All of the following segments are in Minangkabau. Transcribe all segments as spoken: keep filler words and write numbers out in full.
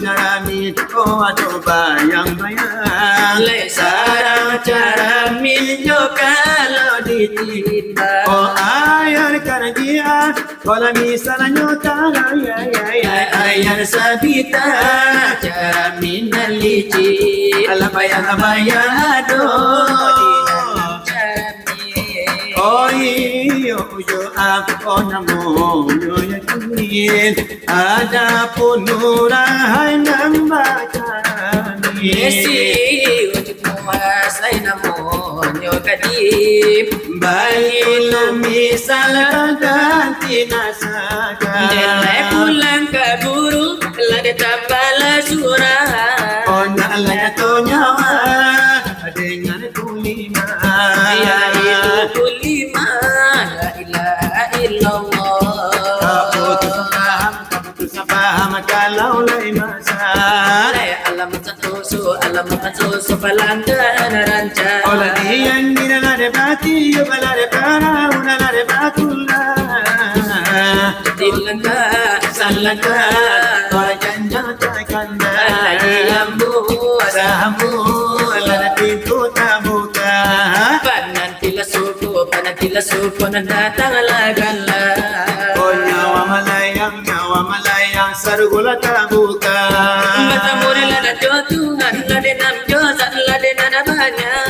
Caramin, oh, ado bayang-bayang. Lai sarang caramin jo kalau ditimbang. Oh, air karjiah, kalau misalnyo tarang, ya, ya, ya, air sabita. Caramin nan licik. Alah bayang-bayang, aduh. Caramin. Oh, iyo, ujo apo namonyo yakin. Adapun urang hai nan bacaramin. Isi ujuk muas hai namonyo kadim. Baitu misal baganti nasaga. Dek lai pulang ka guru, lah ditambah lah surang. Oh, nak lah nyato nyawa dengan kulimah. Yaitu kulimah, la ilaha illallah. Kaputusan paham, kaputusan paham, kalau lai masa. Lai alam santoso, alam santoso, palanggaran rancak. Oh, lah diang di dalam debati, yo, balah debara, unalah debatullah. Dilangkah, salangkah, bajanjang takana. Lagi ambo, asa ambo, lah pintu tabuka. Panantilah suku, panantilah suku, nan datang lah gala. Oh, nyawa malayang, nyawa malayang, sarugo lah tabuka. Batamu lah nan jo Tuhan, lah dek nan jo zat, lah dek nan banyak.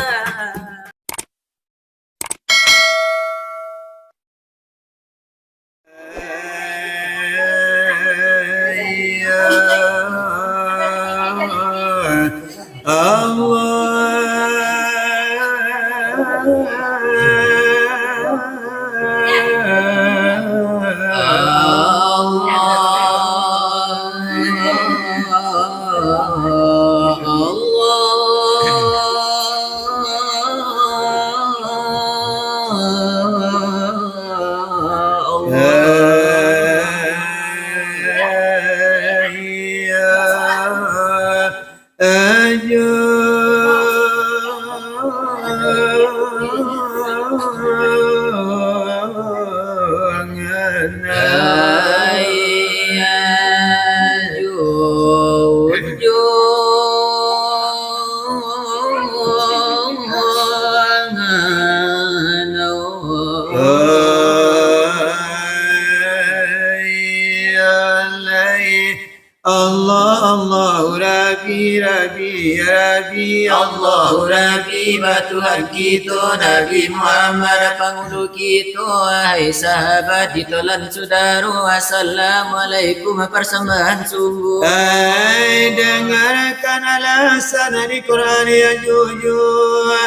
Allah, Allahu Rabbi, Rabbi, ya Rabbi, Allahu Rabbi, ba Tuhan kito, Nabi Muhammad, pangulu kito, hai sahabat, ditolan sudaro, assalamualaikum, parsambahan sungguh. Hai, dangarkan alasan di Quran yang jujur.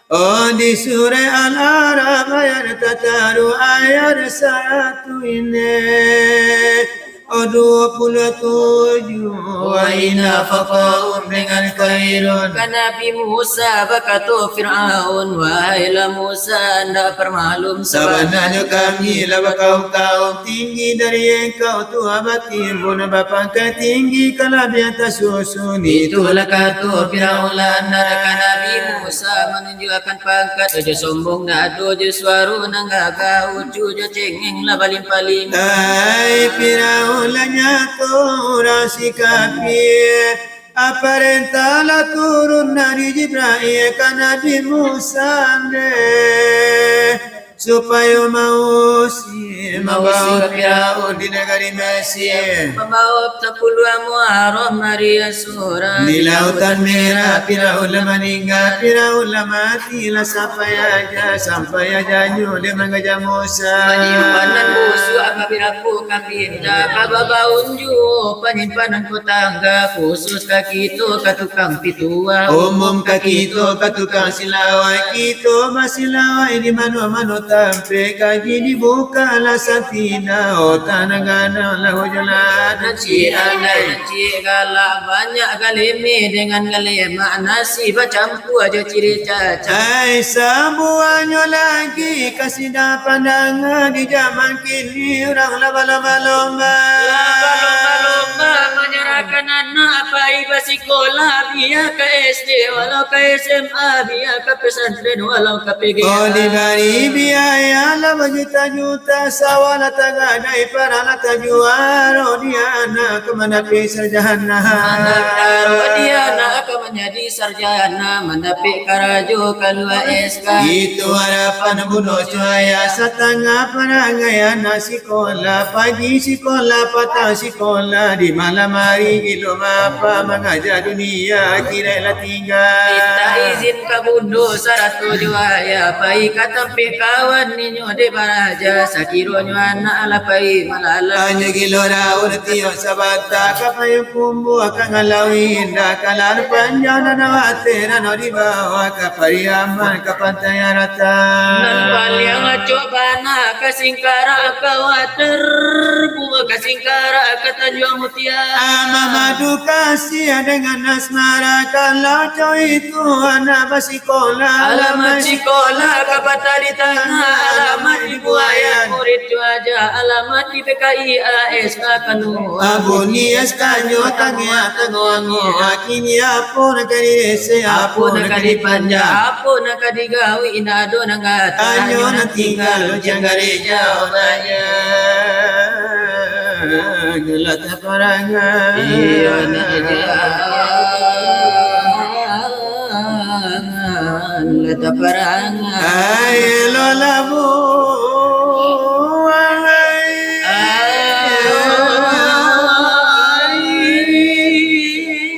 Oh, di Surah Al-Araf ayat tataruih, ayat saratuih inem, oh, duo puluah tujuah. Wa inna faqahum dengan khairun. Ka Nabi Musa bakato Firaun, "Wahailah Musa, ndak parmaklum, sabananyo kami lah bakaum-kaum tinggi dari engkau tu, batimbun bapangka tinggi, kalabiah tasusun." Itulah kato Firaun lah andar ka Nabi Musa, manunjuakan pangkat, jo sombong ndak ado, jo suaro nan gagah, uju jo cengeng lah balimpah-limpah. Ai Firaun, lah nyato urang sikapi, parentah lah turun dari Jibrail ka Nabi Musa ndeh, supayo mausi, mausi mambawo Firaun di nagari Mesir. Mambawo sapuluah Muharram ari Asyura. Di Lautan Merah, Firaun lah maningga, Firaun lah mati, lah sampai aja, sampai ajanyo dek mangaja Musa. Panyimpanan khusus apabila ko ka pindah, ka babaunju panyimpanan ko tangga khusus ka kito, ka tukang pituah. Umum ka kito, ka tukang silawai, kito basilawai di mano-mano tampek, kaji dibuka lah santina, otak nan gadang lah ujulan. Nan ciek andai, nan ciek galak, banyak galeme dengan galemak, nasi bacampua jo ciri cacak. Ai, sabuahnyo lagi ka sidang pandanga di jaman kini, urang lah balomba-lomba. Lah balomba-lomba manyarahkan anak pai Sikolah, bia ka S D, walau ka S M A, bia ka pesantren, walau ka P G A. Oh, dibari biaya lah bajuta-juta, sawah lah tagadai, parak lah tajua, Rodiana ka mandapek sarjana. Mandapek Rodiana ka manjadi sarjana, mandapek karajo kalua S K. Itu harapan bundo cuhaya, satangah parangai anak sikolah, pagi sikolah, patang sikolah, di malam hari gilo mapa, mangaja dunia, akhirat lah tingga. Minta izin ka bundo sarato jo ayah, pai ka tampek kawan inyo dek baraja, sakironyo anak lah pai malala. Hanyo gilo daun tiok sabanta, ka payuang kumbua ka ngalawi indak, ka lalu panjang nan awateh nan di bawah, ka Pariaman ka Pantai Aratan. Nan paliang acok bana ka Singkarak ka Water, bungo ka Singkarak ka Tanjuang Mutia. Amah madu kasih dengan asmara, kalau cowok itu anak basikolah. Alamat sikolah ka patah di tangah, alamat di buayan murid tu aja, alamat di P K I A S K Kanu. Abuni S K nyo tangah tangoango, kini apo nan ka direse, apo nan ka dipanja, apo nan ka digawi, indak ado nan ka hanyo nan tingga lonceng gareja, oh nanya. Lah taparangan. Iyo, nak jangan. Lah taparangan. Ai, lo labu. Ai. Ai.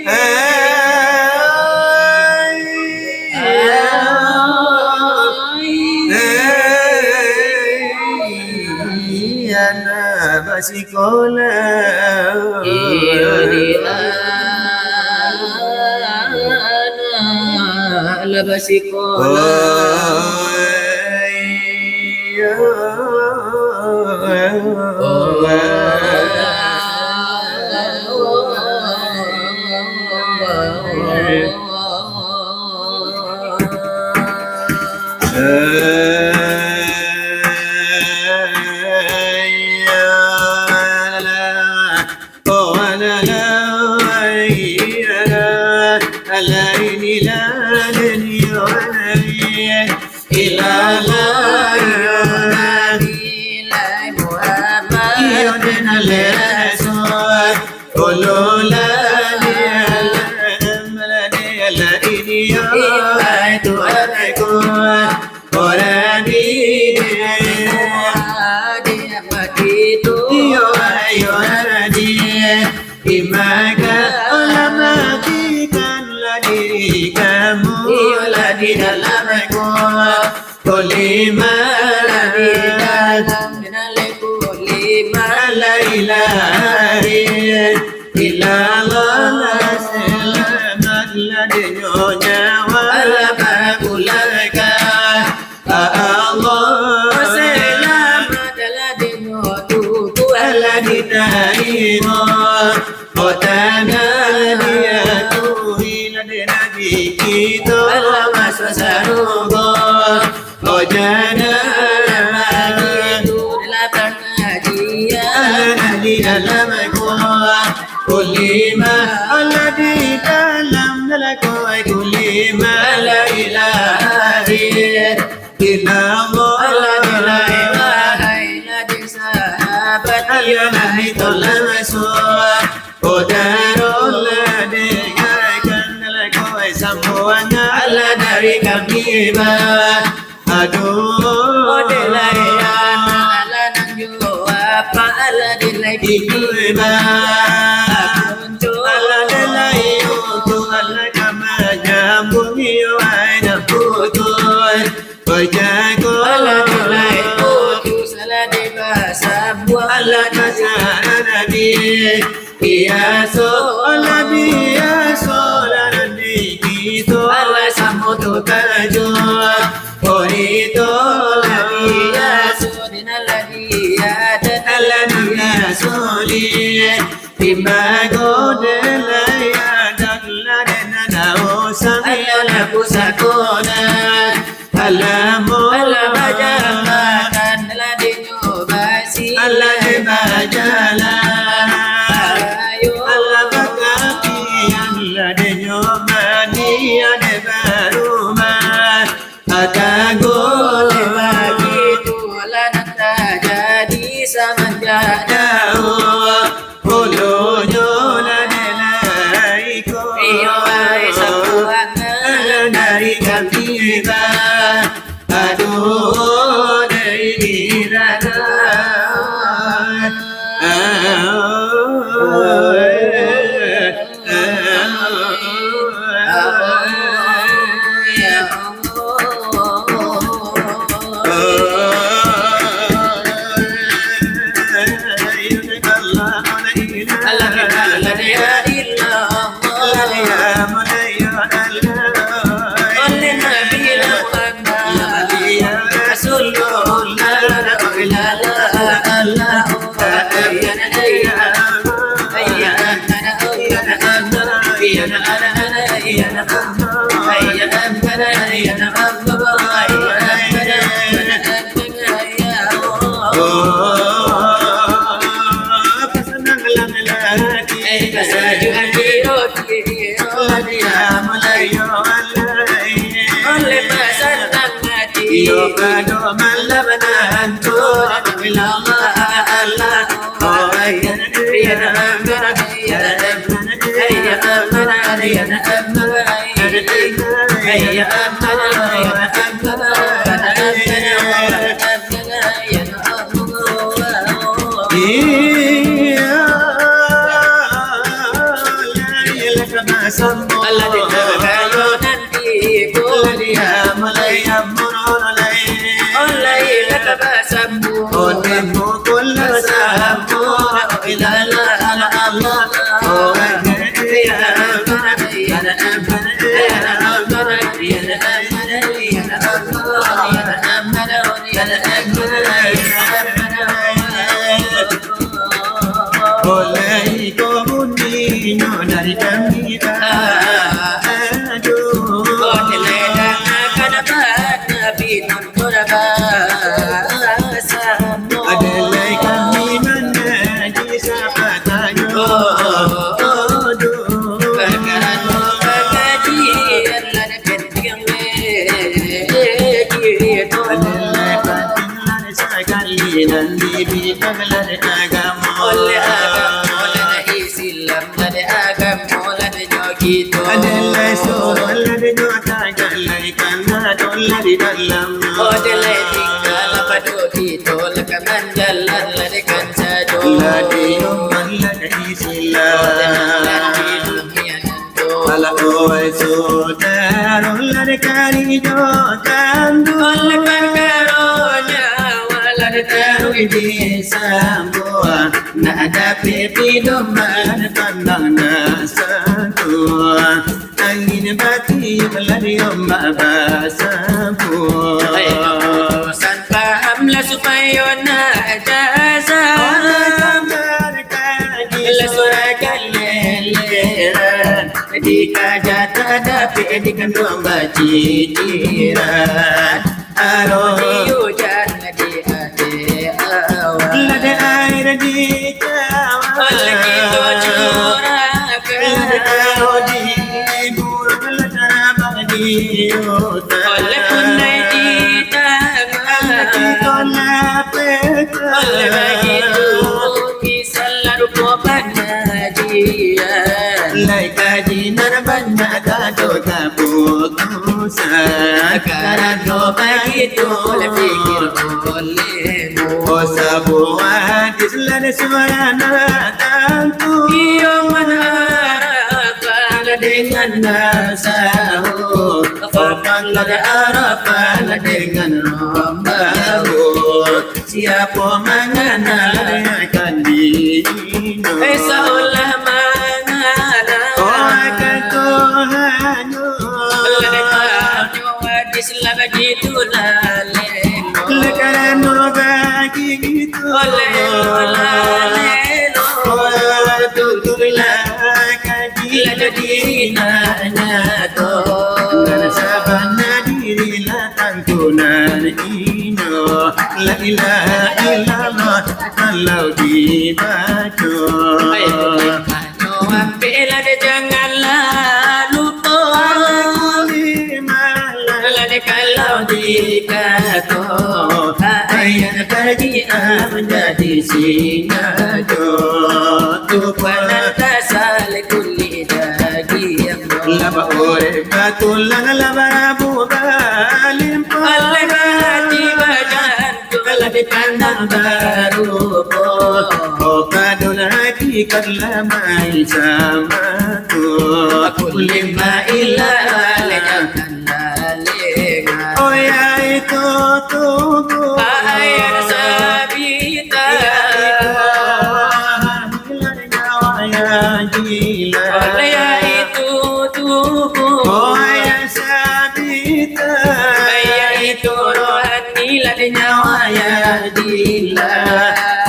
Ai. Anak basikolah. Iyo, di anak lah basikolah. Oh, iyo. Oh, Iyolah di dalam kubur. Kolima lah di dalam, kolima la ilaha illallah, selamatlah dinyo nyawa. Alah bakulaka, Allah, selamatlah dinyo tubuh. Alah ditarimo, oh tanah diakui lah dek Nabi kito, alah masuak sarugo. Oh jana, alah di dalam kubur. Kulima, alah di dalam, dalam kubur. Kulima la ilaha illallah. Alah di lai wahai, alah di sahabat, alah di tolak masuak. Kodaro lah dengarkan, alah koi sambuangan, alah dari kami ba. Aduh. Odelah anak, alah nan juo apa, alah delai bini ba. Alah delai utuh, alah ka manyambung iyo ai nan putuih. Bajago. Alah delai putuih, alah dek basambuang, alah ka cara Nabi. Biaso, alah biaso lah nan di kito, alah samo tu tajo. Korito lah biaso, dina lah biaso, alah nan biaso di. Timbago delai adat lah dena daosa. Alah lah pusako nah. Alamo. Alah bajamakan lah dinyo basi. Alah de bajalan. Ayo. Alah bakapian. La ilaha illallah. Oleh Nabi Muhammad Rasulullah. Oleh agamo, oleh Islam, oleh agamo, oleh nyo kito. Oleh tingkah laku kito, lah ka manjalan, lah di kanca doh. Lah di umat, lah di Islam. Lah di dunia nan Alah, oai sudaro, lah dikarijokan tu. Oleh parkaro nyawa, lah ditaruih di sambuah. Nak dapek pidoman pandang nak santuah. Angin batiup, lah di ombak basambuah. Hai, urusan paham lah supayo nak jazam. Lah surahkan leleran. Dikaja tak dapek, dikanduang bacikiran. Aro di ujan, di ati awan. Lah dek air di cawan. Lah kito curahkan. Lah dek aro di buruang, lah tarabang di utan. Lah punai di tangan. Lah kito lapehkan. Lah bagitu. Salah rupo pangajian. Lai kaji nan banyak kado kaputusan. Karano bagitu lah pikir olehmu. Oh, sabuah hadis lah dek suara nan tantu. Iyo, man arafa dengan nan sahur. Faman qad arafa dengan robbahullah. Siapo manganal akan diri, eh, saolah manganal. Oh, akan Tuhan. Lah dek karano hadis lah bagitu lah lelo. Lah karano bagitu. Oleh lah lelo. Oh, tuturlah kaji lah jadi nyato. Nan sabana diri lah tantu nan inyo. La ilaha illallah kalau dibaco. Ayo, ampek lah dek, janganlah lupo. Lah dek kalau dikato, ayat tadi ah manjadi singajo. Tupanan tasal kulik dagiang. Lah baurek batulang, lah barabu balimpah. Alah hati bajan Kalau dipandang barupo, oh, padahal hakikat lah main samo tu. Aku lima ilah, jangan lengah. Oh, ya itu tubuh. Ayah sabita. Ya itu. Gila. Oleh itu tubuh. Oh, yang sabita. Yaitu rohani lah nyawa yang gila.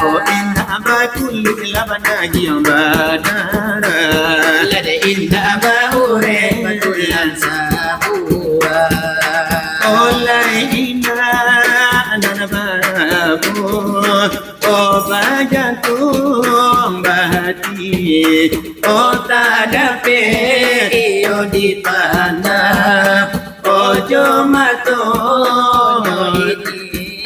Oh, indak bakulik lah banagiang badarah. Lah dek indak baurek batulan sabuah. Oleh indak nan barabuah. Oh, bajantuang bahati, oh, tadapek iyo di tanah, oh, jo mato ini,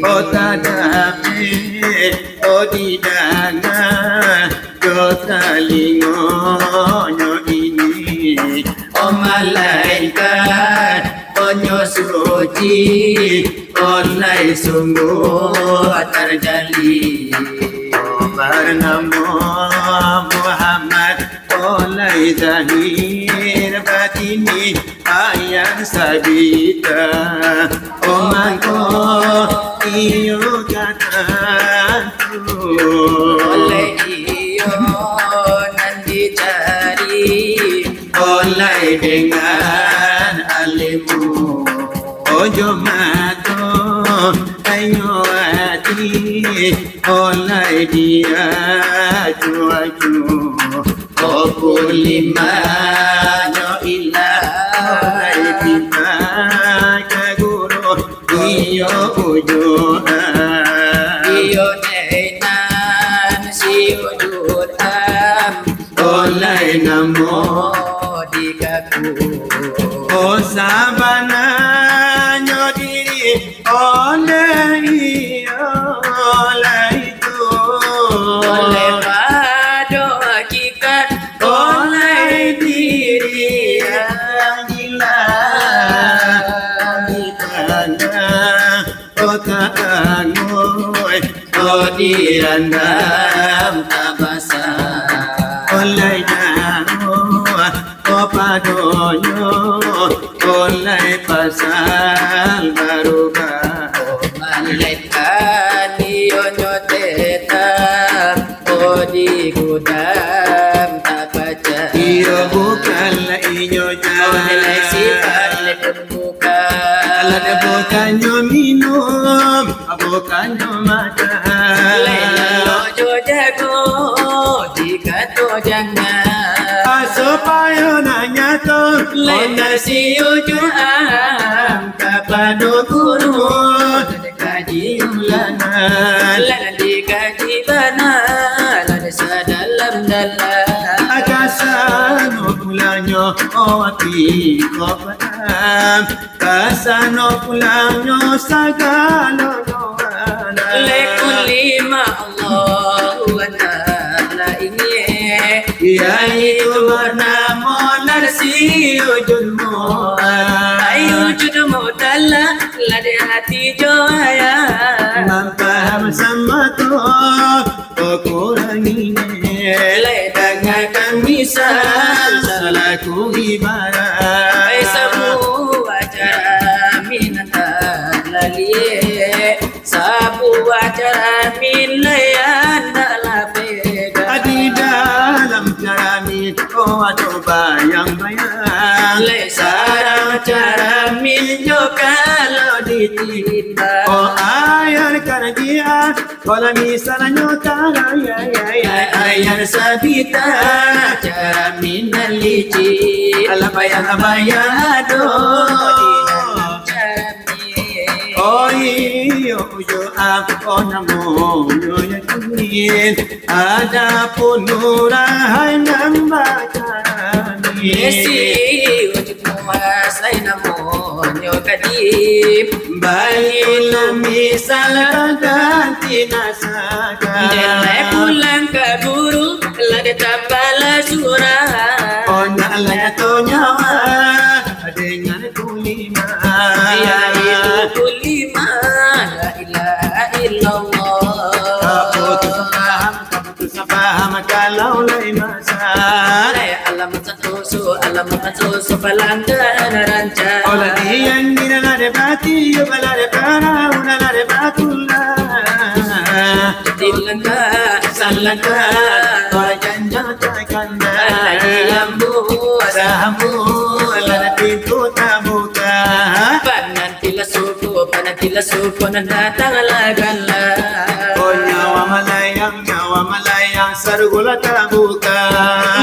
oh, tadapek, oh, di tanah, jo talingonyo ini, oh, malaikat, oh, nyo suci, oh, lai sungguah tarjali. Oh, barnamo Muhammad, oh, lai zahir batini, ayang sabita. Oh, mangko iyo kata tu. Oleh iyo nan dicari. Oleh dengan alimmu, ojo mato, ayo ati, oleh dia cuacu, oku limanyo ilah, oleh kita ka guru, iyo ujuan. Iyo tenan si ujuan. Oleh namo dikaku. Oh, sabananyo diri, oleh iyo, oleh itu. Oleh pado hakikat, oleh diri yang gila. Di tanah kota angoi, oh, dirandam tabasa. Oleh namo, oh, padonyo, oleh pasal barubah. Oh, malaikat iyo nyo tetap, oh, di gudang tapacah. Iyo bukanlah inyo jan. Oleh sifat bukan. Alah, dek bukannyo minum, bukannyo makan. Lai lalok jo jago, dikato jangan. Ah, supayo nan nyato, lai nasi ujuan kapado guru. Kaji ulama, lah dikaji bana, lah sadalam-dalam. Kasano pulanyo, oh, ati kau paham. Kasano pulanyo sagalo doa. Likulli ma Allahu wa ta'ala ingin. Yaitu bernamo Narsiujul Mu'ad. Ai wujud mutlak lah di hati jo ayah. Mampaham samato ukuran ini. Lai dangakan misal salaku ibarat. Ai sabuah cara minta lalie. Sabuah caramin lai andak lah pega. Di dalam caramin, oh, ado bayang-bayang. Lai sarang caramin jo kalau ditimbang. Oh, ayah karajia, kalau misalnyo tarang, ya, ya, ya, ayah sabita. Caramin nan licik. Alah bayang-bayang ado di dalam caramin. Oh iyo, ujo apo namonyo yakin. Adapun urang nan bacaramin. Esi ujo kuasai namonyo kadim. Baiklah misal ganti nasakan. Jan lai pulang ka guru, lah ditambahlah surah. Oh, nak lah nyato nyawa dengan Kulima. Yaitu kulima, la ilaha illallah. Kaputus paham, kaputus paham, kalau lai masa. Lai alam santoso, alam santoso, palanggaran rancak. Olah diang di dalam debati, yo bala debara, ulah debatulah. Dilangkah, salangkah, orang janjang. Suko nan datang lah galak. Oh, nyawa malayang, nyawa malayang, sarugo lah tabuka.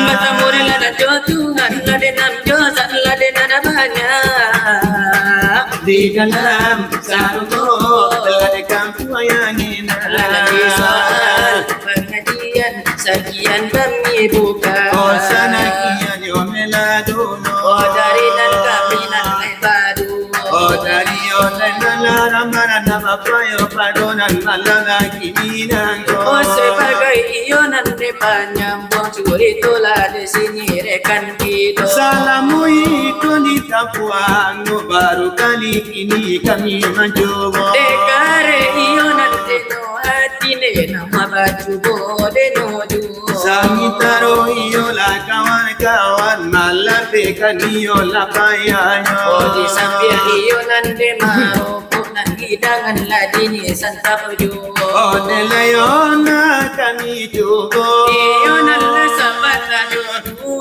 Batamurilah nan jo Tuhan, lah denam jo zat, lah denan banyak. Di dalam sarugo, lah dekan puayang inan. Lah di soal pangajian, sakian kami buka. Oh, sana kian yo meladuno. Oh, dari nan kami nan lai baduo. Oh, dari online nan larang, marana bapayo pado nan malam kini nangko. Oh, sabagai iyo nan dek panyambuang curito lah di sini rekan kito. Salamo itu ditampuang, baru kali ini kami mancubo. Dek karek iyo nan deno ati, dek nama bacubo deno juo. Samantaro iyolah kawan-kawan, malapehkan iyolah payahnyo. Oh, di sampiang iyo nan dek marokok, nan hidangan lah dini santap juo. Oh, dek layo nak kami cubo. Iyo nan lah sabatah juo.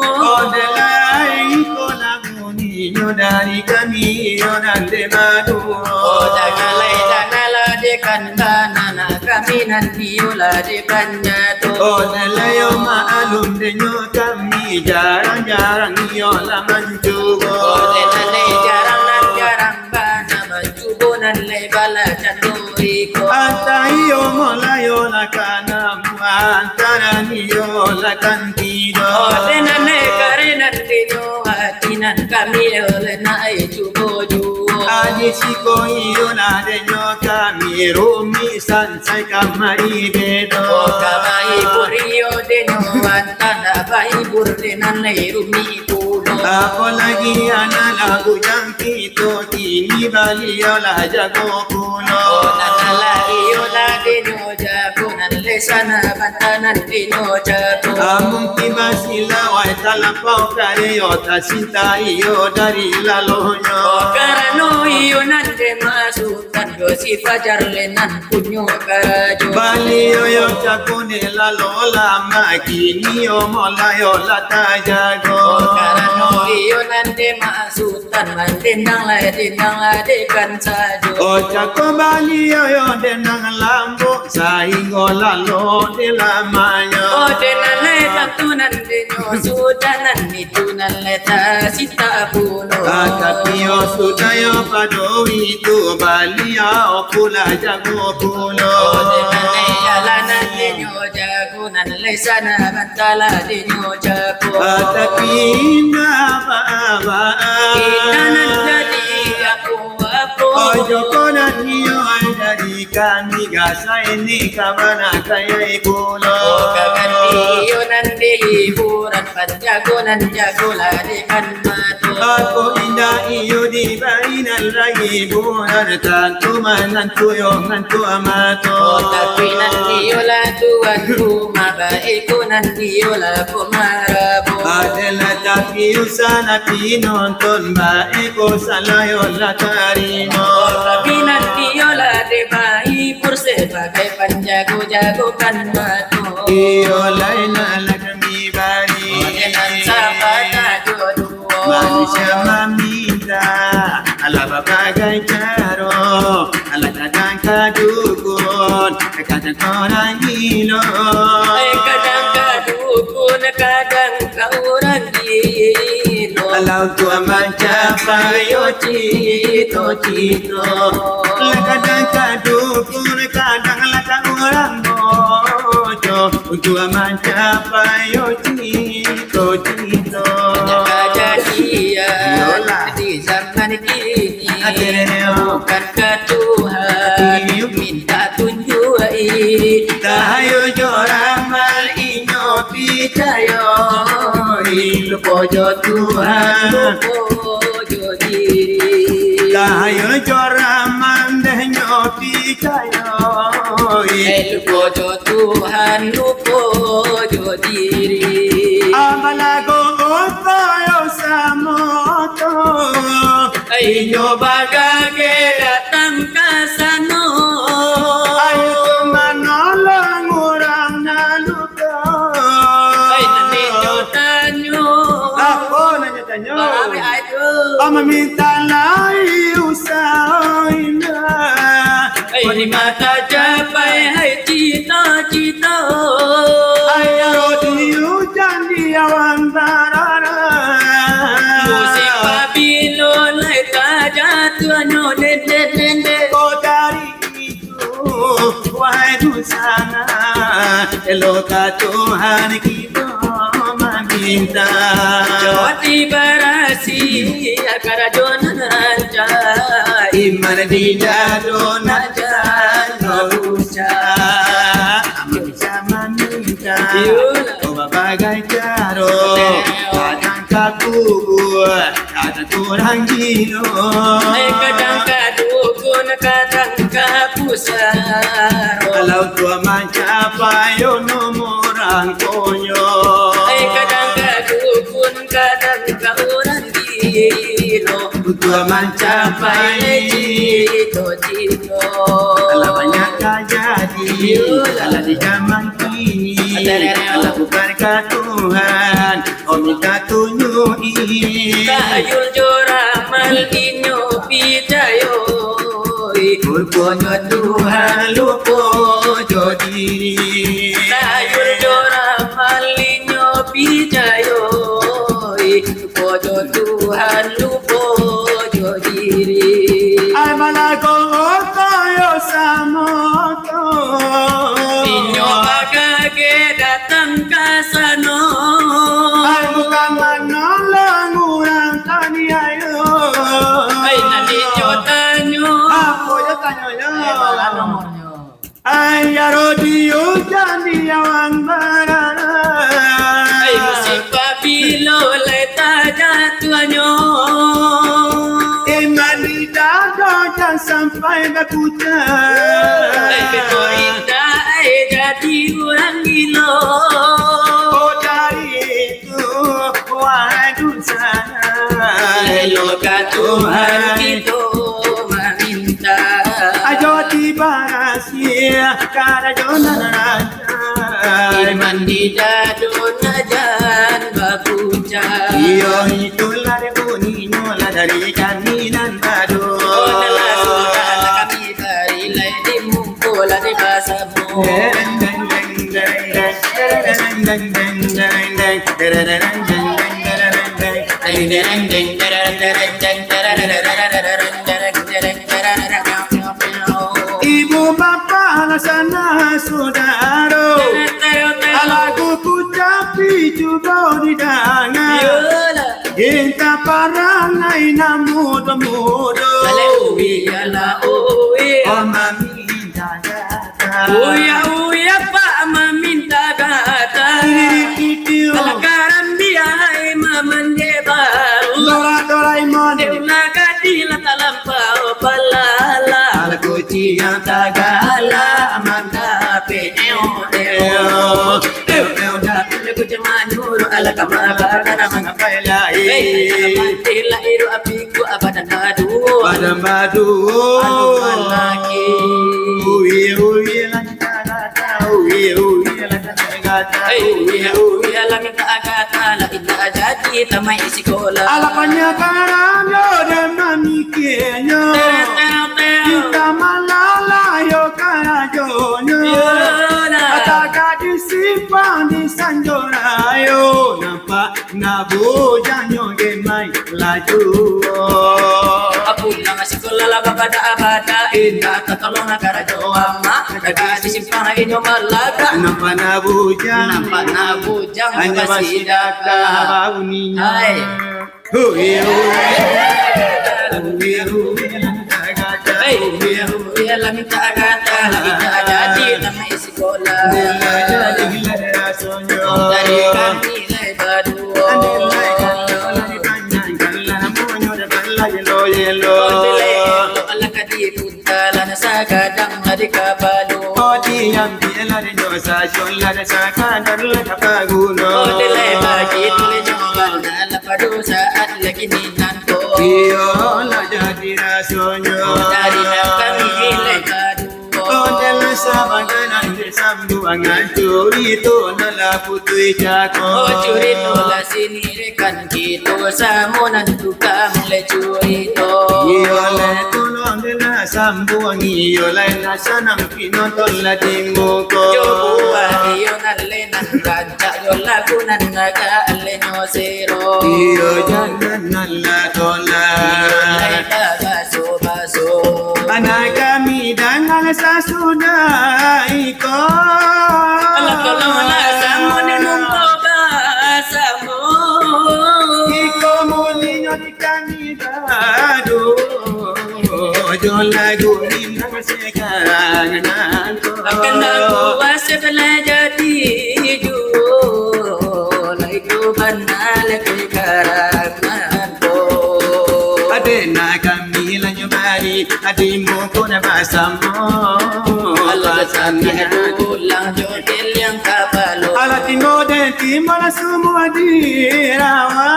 Oh, dek lai ko lah buninyo dari kami, iyo nan dek baduo. Oh, janganlah, janganlah dekan bana, nak kami nan iyolah dek panyato. Oh, dek layo maklum denyo kami, jarang-jarang iyolah mancubo. Oh, dek nan lai jarang, nan jarang bana mancubo, nan lai balacan tu iko. Antah iyo molayo lah ka namuah, antah nan iyo lah kan tido. Oh, dek nan lai karek nan dinyo ati, nan kami yo lai nak ai cubo juo. Adi siko iyo lah denyo kami, rumik sansai kamari bedo. Oh, ka mahibur iyo denyo, antah nak bahibur dek nan lai rumik pulo. Apolai anak lah bujang kito, kini baliau lah jago pulo. Oh, nan lah iyolah dinyo jago, nan lai sana banta nan dinyo jago. Amun tibo silawai talapau kareh, oh, tasinta iyo dari lalonyo. Oh, karano iyo nan dek maksud Kan jo si Fajar lai nan punyo karajo. Baliau yo cako dek lalo lama, kini yo molayo lah tajago. Oh, karano iyo nan dek maksud, mandendang lah, dendang lah dekan sajo. Oh, cako baliau yo dendang lambuik, sainggo lalo dek lamanyo. Oh, dek nan lai tantu nan dinyo, sudah nan itu nan lai tasinta pulo. Ah, tapi yo sudah yo pado itu, baliau pulo jago pulo. Oh, dek nan lai jalan nan dinyo jago, nan lai sana banta lah dinyo jago. Ah, tapi indak baa-baa. Indak nan jadi apo-apo. Ojo ko nan iyo jadi kami gasai ni ka bana kayai pulo. Oh, ka ganti iyo nan dek hiburan, panjago nan jago lah dekan mato. Ako indak iyo dibari nan lai hiburan, tantu manantu yo ngantuak mato. Oh, tapi nan iyolah tuan rumah, baa ko nan iyolah ko marabo. Adolah tapi usah nan pinonton, baa ko salah yo lah tarimo. Oh, tapi nan iyolah dek bahibur, sabagai panjago jagokan mato. Iyo lai nan lah kami bari. Oh, dek nan sabatah jo duo. Manusia maminta, alah babagai caro, alah kadang ka dukun, kadang ka urang gilo. Eh, kadang ka dukun, kadang ka urang gilo. Alah untuak mancapai yo cito-cito. Lah kadang ka dukun, kadang lah ka urang bojo. Untuak mancapai yo cito-cito. Banyak kajadian. Iyolah. Di zaman kini. Akhirnyo. Bukan ka Tuhan. Iyo. Minta tunjuak-i. Tahayo jo ramal inyo picayo. Lupo jo Tuhan. Lupo jo diri. Tahayo jo ramal deh nyo picayo. Eh, lupo jo Tuhan, lupo jo diri. Abalago oto yo samo to. Inyo bagage datang ka sano. Ayo tu manolong urang nan luko. Ai, nan inyo tanyo. Apo nan inyo tanyo? Apo, ai tu? Maminta lai usaho inyo. Lo ka Tuhan kito maminta. Jati barasiah karajo nan rancak. Iman di dado nan jan babucak. Bisa maminta. Iyolah. Ko babagai caro. Kadang ka kubua. Kadang ka urang gilo. Eh, kadang ka dukun, kadang ka pusaro. Kalau tujuan mancapai, yo namo urang konyo. Eh, kadang ka dukun, kadang ka urang gilo. Tujuan mancapai, cito-cito. Alah banyak tajadi. Iyolah. Alah di zaman kini. Alah bukan ka Tuhan. Ko minta tunjuak-i. Tayul jo ramal inyo picayoi. Lupo jo Tuhan, lupo jo diri. Tayul jo ramal inyo picayoi. Lupo jo Tuhan, lupo jo diri. Ai malago oto yo samo. Inyo bagageh datang ka sano. Ai bukan manolong urang taniayo. Ai nan inyo tanyo. Apo yo tanyo yo? Ai, aro di ujan di awan bara. Ai, musibah bilo lai tajatuahnyo. Iman di dado jan sampai bakucak. Ai, beko indak, ai, jadi urang gilo. Oh, dari itu, wahai dunsanak. Elok ka Tuhan kito maminta. Ajo tiba Karajo nan rancak. Iman di dado nan jan bapuncak. Iyo, itulah bunyinyo lah dari kami nan bado. Oh, nan lah sudah lah kami bari lai di mungko lah di basamo. Deng, deng, deng. Ibu bapak lah sanak sudaro, lagu kucapi juo didanga. Intak parangai nan mudo-mudo. Uya, uya, Pak maminta gata. Alah karambia ai mamandeh baru. Dora Doraemon. Dek ulah gadih lah talampau balala. Alah kuciang tagala mandapek. Alah kuciang manyuruh alah kamara kana mangapai lai. Hei, alah mati lah iruh api ku abadan baduo. Badan baduo. Anu malaki. Uye, uye, lah minta gata. Uye, uye, lah minta gata. Hei, uye, uye, lah minta gata. Lah indak jadi tamai sikolah. Alah panyakaran yo dan mamikirnyo. Teo, teo, teo. Kita malala yo karajonyo. Iyolah. Atagak di simpang di sanjo rayo. Nampak nak bujangnyo gemai laju. Pulang sikolah lah bapadak-padak, indak tatolong nak karajo amak. Tapi di simpang inyo malagak. Nampak nak bujang. Nampak nak bujang, hanyo basidakah. Basidakah bauninyo. Hai. Hui, hui. Hui, hui. Hei, hui, hui, lah minta gata, lah minta jadi tamai sikolah. Dari kami lai baduo. Ondeh lai elok, alah ka dipunta, lah nan sagadang lah di kapalo. Ondeh lai bagitu lai nyo, lah pado saat lagi ni nan ko. Iyo lah jadi rasonyo. Dari nan kami lai baduo. Ondeh lah sabagai nan disambuang, curito nan lah putuih cako. Oh, curito lah sini rekan kito, samo nan tukang lai curito. Iyo lai tu, ondeh lah sambuang, iyo lai lah sanang pinonton lah di muko. Jo buah iyo nan lai nan rancak, jo lagu nan agak lai nyo sero. Iyo jangan nan lah tolak. Iyo lai babaso-baso. Anak kami dangan sasudah iko. Alah, kalau Kami bado jo lagu Minang sakarang nan ko. Akan lagu Asep lah jadi juo, lai tu bana lai tu karang nan ko. Ade nak kami lanjut bari, adi mukun basamo. Alah basamo. Pulang jo Alah timbul den timbul lah sumua di rawa.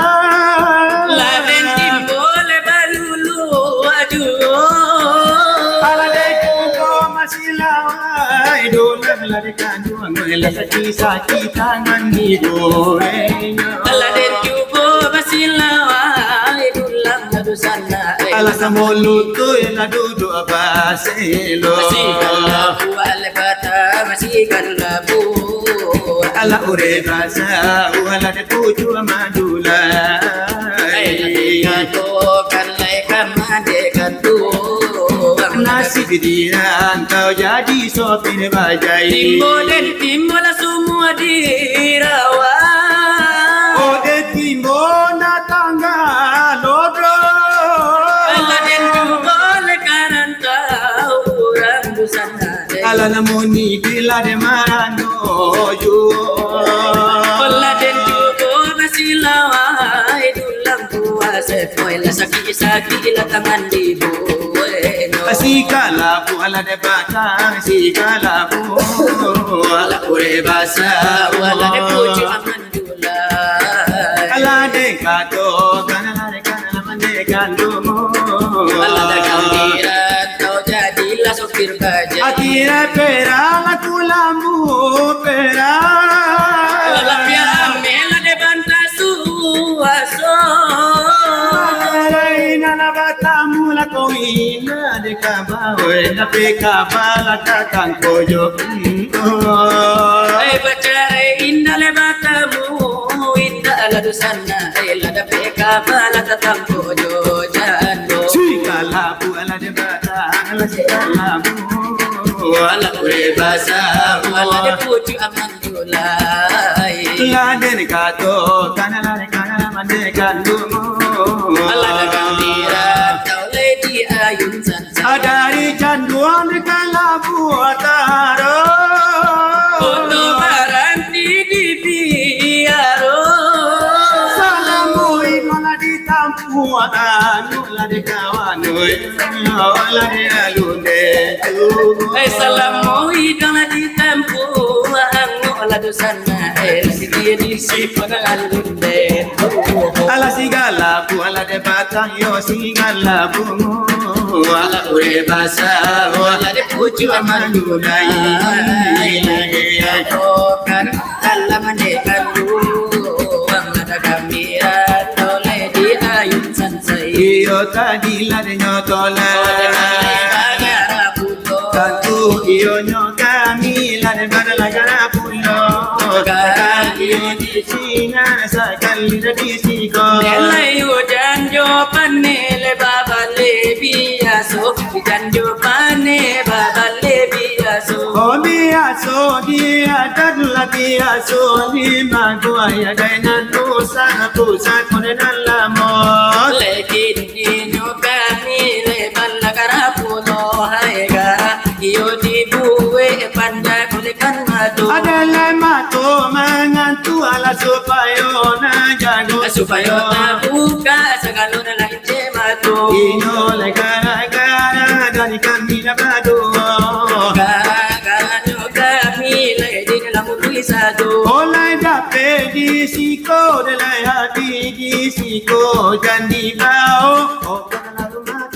Lah den timbul lah balulu aduh. Alah den timbul masih lawai, dulang lah di kanduang, lah sakik-sakik tangan di goreng. Alah den timbul masih lawai, dulang lah dusanak. Alah samo lutui lah duduak baselo. Masih kan labuah, alah patah, masih kan labuah. Alah urek basa, alah den pucuak mandulai. Ai, katokan lai ka mande kanduang. Nasib di rantau jadi sopir bajai. Timbul den timbul lah sumua di rawa. Oh, den timbul nak tangga lodro. Alah den timbul ka rantau, urang dusanak. Alah namun ni bila den marano juo. Alah den timbul masih lawai, dulang puas sepoi, lah sakik-sakik lah tangan di buek. Sigala pun alah den batang, sigala pun alah urek basa, alah den pucuak mandulai. Alah den katokan, alah den kan, alah mande kanduang. Alah dagang di rantau, jadilah sopir bajai. Akhirat perang, aku lambu perang. Alah piameh lah den bantah suaso. Marai nan batamu lah kau ina. Dek kaba, weh, tapi kaba lah datang kojo. Mm, oh. Eh, bacarai indak lai batamu, indak lah dusanak, eh, lah dapek kaba lah datang kojo jando. Sigala buah lah den batang, lah sigala buah lah kurebasa, lah den pucuak aman. Lah den katokan, lah den kan mande kanduang. Alah dagang di rantau, lai di ayun sansan. Dari canduang di kalabu ataro. Oto baranti di biaro. Salamui malah ditampuan. Lah di kawan, oi, lah di alun den tu. Eh, salamo hidang lah ditampuan, angok lah dusanak, eh, lah di dia di si pangalun den tu. Alah sigala buah lah den batang, yo sigala bungo. Alah kurebasa, alah den pucuak mandulai. Alah den katokan, alah mande kanduang, alah dagang di rantau, lai di ayun san. Iyo tadi lah den nyotolah. Tantu iyonyo kami lah den bana lah garah pulo. Iyo di siko sakali lah di siko. Lai ujan jo paneh lai babaleh biaso. Ujan jo paneh babaleh biaso. Oh biaso, biaso lah biaso di maguaya dai nan usah, usah kone nan lamo. Lai kini nyo kami lai bala garah pulo, hai garah. Iyo dibuek panjang kulikan mato. Adalah mato mangantu alah supayo nan jago. Supayo tabuka sagalo nan lain je mato. Inyo lai gara-gara dari kami nan baduo. Gara-gara nyo kami lai di dalam rumah satu. Oh lai dapek di siko, dek lai hati di siko, jan dibao. Oh,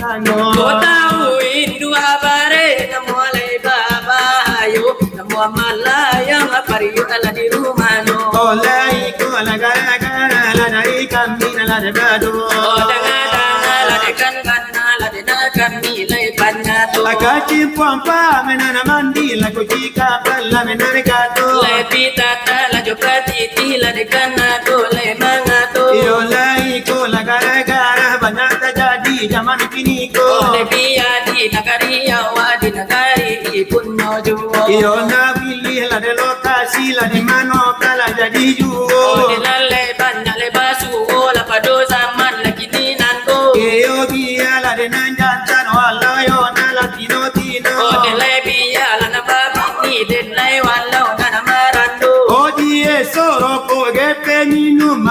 Ko tau indu abare, namuah lai babahayo, namuah malayang pariuak lah di rumah no. Oh lai ko lah gara-gara lah dari kami lah den baduo. Oh danga-danga lah den kan bana, lah den kami lai panyato. Kacimpuang pamenan mandi lah kuci kapal lah menan kato. Lai pitata lah jo patiti lah den kan ado lai mangato. Iyo lai ko lah gara-gara banyak tajadi jaman kini ko. Oh, dek biya di nagari awak, di nagari ibunnyo juo. Iyo, nak pilih lah dek lokasi lah di mano ka lah jadi juo. Oh, dek lalai banyak lai basuo lah pado zaman lah kini nan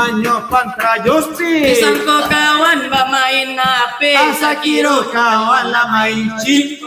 Hanyo Pantra Justi. Disangko kawan bamain H P, sakiro kawan lah main chip.